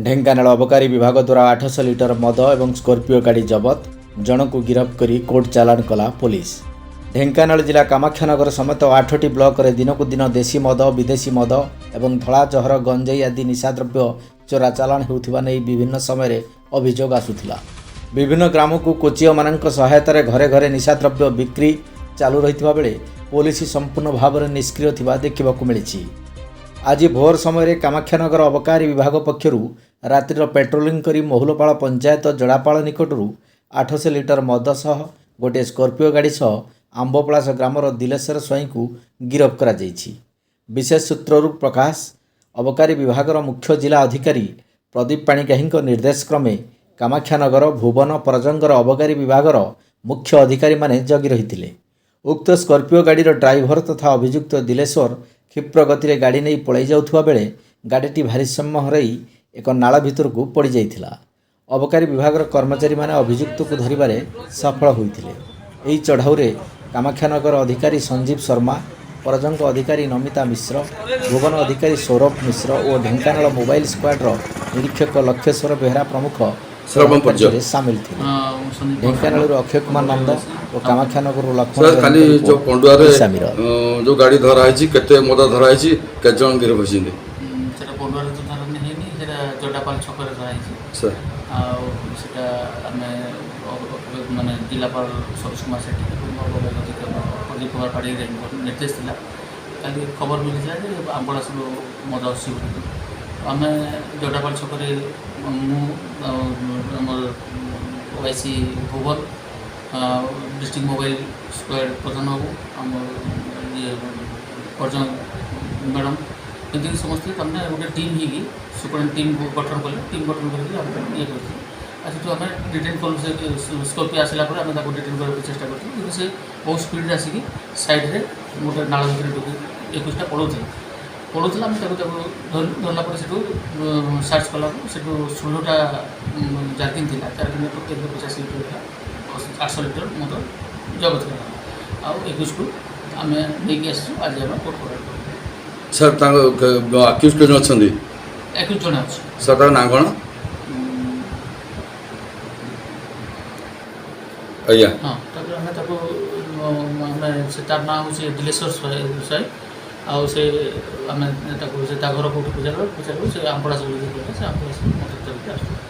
ଢେଙ୍କାନାଳ ଅବକାରୀ ବିଭାଗ ଦ୍ୱାରା 800 ଲିଟର ମଦ ଏବଂ ସ୍କର୍ପିଓ ଗାଡ଼ି ଜବତ। ଜଣକୁ ଗିରଫ କରି କୋର୍ଟ ଚାଲାଣ କଲା ପୋଲିସ। ଢେଙ୍କାନାଳ ଜିଲ୍ଲା କାମାକ୍ଷାନଗର ସମେତ 8ଟି ବ୍ଲକରେ ଦିନକୁ ଦିନ ଦେଶୀ ମଦ, ବିଦେଶୀ ମଦ ଏବଂ ଧଳା ଜହର, ଗଞ୍ଜେଇ ଆଦି ନିଶାଦ୍ରବ୍ୟ ଚୋରା ଚାଲାଣ ହେଉଥିବା ନେଇ ବିଭିନ୍ନ ସମୟରେ ଅଭିଯୋଗ ଆସୁଥିଲା। ବିଭିନ୍ନ ଗ୍ରାମକୁ କୋଚିଆମାନଙ୍କ ସହାୟତାରେ ଘରେ ଘରେ ନିଶାଦ୍ରବ୍ୟ ବିକ୍ରି ଚାଲୁ ରହିଥିବା ବେଳେ ପୋଲିସ ସମ୍ପୂର୍ଣ୍ଣ ଭାବରେ ନିଷ୍କ୍ରିୟ ଥିବା ଦେଖିବାକୁ ମିଳିଛି। ଆଜି ଭୋର ସମୟରେ କାମାକ୍ଷାନଗର ଅବକାରୀ ବିଭାଗ ପକ୍ଷରୁ ରାତ୍ରିର ପେଟ୍ରୋଲିଂ କରି ମହୁଲପାଳ ପଞ୍ଚାୟତ ଜଡ଼ାପାଳ ନିକଟରୁ 800 ଲିଟର ମଦ ସହ ଗୋଟିଏ ସ୍କର୍ପିଓ ଗାଡ଼ି ସହ ଆମ୍ବପଳାସ ଗ୍ରାମର ଦିଲେଶ୍ୱର ସ୍ୱାଇଁଙ୍କୁ ଗିରଫ କରାଯାଇଛି। ବିଶେଷ ସୂତ୍ରରୁ ପ୍ରକାଶ, ଅବକାରୀ ବିଭାଗର ମୁଖ୍ୟ ଜିଲ୍ଲା ଅଧିକାରୀ ପ୍ରଦୀପ ପାଣିଗ୍ରାହୀଙ୍କ ନିର୍ଦ୍ଦେଶ କ୍ରମେ କାମାକ୍ଷାନଗର, ଭୁବନ, ପରଜଙ୍ଗର ଅବକାରୀ ବିଭାଗର ମୁଖ୍ୟ ଅଧିକାରୀମାନେ ଜଗି ରହିଥିଲେ। ଉକ୍ତ ସ୍କର୍ପିଓ ଗାଡ଼ିର ଡ୍ରାଇଭର ତଥା ଅଭିଯୁକ୍ତ ଦିଲେଶ୍ୱର କ୍ଷିପ୍ର ଗତିରେ ଗାଡ଼ି ନେଇ ପଳାଇ ଯାଉଥିବା ବେଳେ ଗାଡ଼ିଟି ଭାରସାମ୍ୟ ହରାଇ ଏକ ନାଳ ଭିତରକୁ ପଡ଼ିଯାଇଥିଲା। ଅବକାରୀ ବିଭାଗର କର୍ମଚାରୀମାନେ ଅଭିଯୁକ୍ତକୁ ଧରିବାରେ ସଫଳ ହୋଇଥିଲେ। ଏହି ଚଢ଼ାଉରେ କାମାକ୍ଷାନଗର ଅଧିକାରୀ ସଞ୍ଜୀବ ଶର୍ମା, ପରଜଙ୍ଗ ଅଧିକାରୀ ନମିତା ମିଶ୍ର, ଭୁବନ ଅଧିକାରୀ ସୌରଭ ମିଶ୍ର ଓ ଢେଙ୍କାନାଳ ମୋବାଇଲ ସ୍କ୍ୱାଡ୍ର ନିରୀକ୍ଷକ ଲକ୍ଷେଶ୍ୱର ବେହେରା ପ୍ରମୁଖ ଶ୍ରବଣ ଚଢ଼ାଉ କାର୍ଯ୍ୟରେ ସାମିଲ ଥିଲେ। ଢେଙ୍କାନାଳରୁ ଅକ୍ଷୟ କୁମାର ନନ୍ଦ ଓ କାମାକ୍ଷାନଗରରୁ ଲକ୍ଷ୍ମଣ ସାର୍, କାଲି ବେହେରାଙ୍କ ଯୋଉ ରିପୋର୍ଟ, ପଣ୍ଡୁଆରେ ଓଡ଼ିଶା ମିରର। ଯୋଉ ଗାଡ଼ି ଧରା ହେଇଛି, କେତେ ମଦ ଧରା ହେଇଛି, କେତେ ଜଣ ଗିରଫ ହେଇଛନ୍ତି? ସେଟା ପଣ୍ଡୁଆରେ ତ ଧରା ହେଇନି, ସେଟା ଜଟାପାଲ ଛକରେ ଧରା ହେଇଛି। ସାର୍। ଆଉ ସେଟା ଆମେ ମାନେ ଜିଲ୍ଲାପାଳ ସରୋଜ କୁମାର ସେଠୀ ଏବଂ ଅବକାରୀ ଅଧିକାରୀ ପ୍ରଦୀପ କୁମାର ପାଣିଗ୍ରାହୀଙ୍କ ନିର୍ଦ୍ଦେଶ ଥିଲା। କାଲି ଖବର ମିଳିଥିଲା ଯେ ଆମ୍ବଳାସରୁ ମଦ ଆସୁଛି ବୋଲି। ଆମେ ଜଟାପାଲ ଛକରେ ମୁଁ ଆଉ ଆମର OIC Bhuban, district mobile squad ପ୍ରଧାନ ବାବୁ, ଆମ ଇଏ ପରଜଙ୍ଗ ମ୍ୟାଡ଼ାମ୍, ଏମିତିକି ସମସ୍ତେ ତାମାନେ ଗୋଟେ ଟିମ୍ ହେଇକି ସୁପରିଟେଣ୍ଡେଣ୍ଟ ଟିମ୍ ଗଠନ କଲେ। ଟିମ୍ ଗଠନ କରିକି ଆମେ ଇଏ କରିଥିଲୁ। ଆଉ ସେଠୁ ଆମେ ଡିଟେନ୍ କଲୁ। ସେ ସ୍କର୍ପିଓ ଆସିଲା ପରେ ଆମେ ତାକୁ ଡିଟେନ୍ କରିବାକୁ ଚେଷ୍ଟା କରିଥିଲୁ, କିନ୍ତୁ ସେ ବହୁତ ସ୍ପିଡ଼ରେ ଆସିକି ସାଇଡ଼୍ରେ ଗୋଟେ ନାଳ ଭିତରେ ଢୁକି 21ଟା ପଳାଉଥିଲା ପଳାଉଥିଲା। ଆମେ ତାକୁ ତାକୁ ଧରିଲା ପରେ ସେଠୁ ସର୍ଚ୍ଚ କଲାକୁ ସେଠୁ 16ଟା ଜାର୍କିନ୍ ଥିଲା। ଜାର୍କିନ୍ରେ ପ୍ରତ୍ୟେକ 50 ଲିଟର ଥିଲା। 800 ଲିଟର ମଦ ଜବତ କରାଗଲା ଆଉ 21କୁ ଆମେ ନେଇକି ଆସିଛୁ। ଆଜି ଆମେ କୋର୍ଟ ଫରୱାର୍ଡ଼ କରିବୁ। ସାର୍, ତାଙ୍କ ଆକ୍ୟୁଜ୍ କେତେ ଜଣ ଅଛନ୍ତି? 21 ଜଣ ଅଛି। ସାର୍, ତାଙ୍କ ନାଁ କ'ଣ ଆଜ୍ଞା? ହଁ, ତାପରେ ଆମେ ତାକୁ ଆମେ ସେ ତାର ନାଁ ହେଉଛି ଦିଲେଶ୍ୱର ସ୍ୱାଇଁ। ଆଉ ସେ ଆମେ ତାକୁ ସେ ତା ଘର କେଉଁଠି ପଚାରିଲୁ ପଚାରିଲୁ, ସେ ଆମ୍ବଳାସ ବୋଲି କହିଲା। ସେ ଆମ୍ବଳାସ ମଦ ଧରିକି ଆସୁଥିଲା।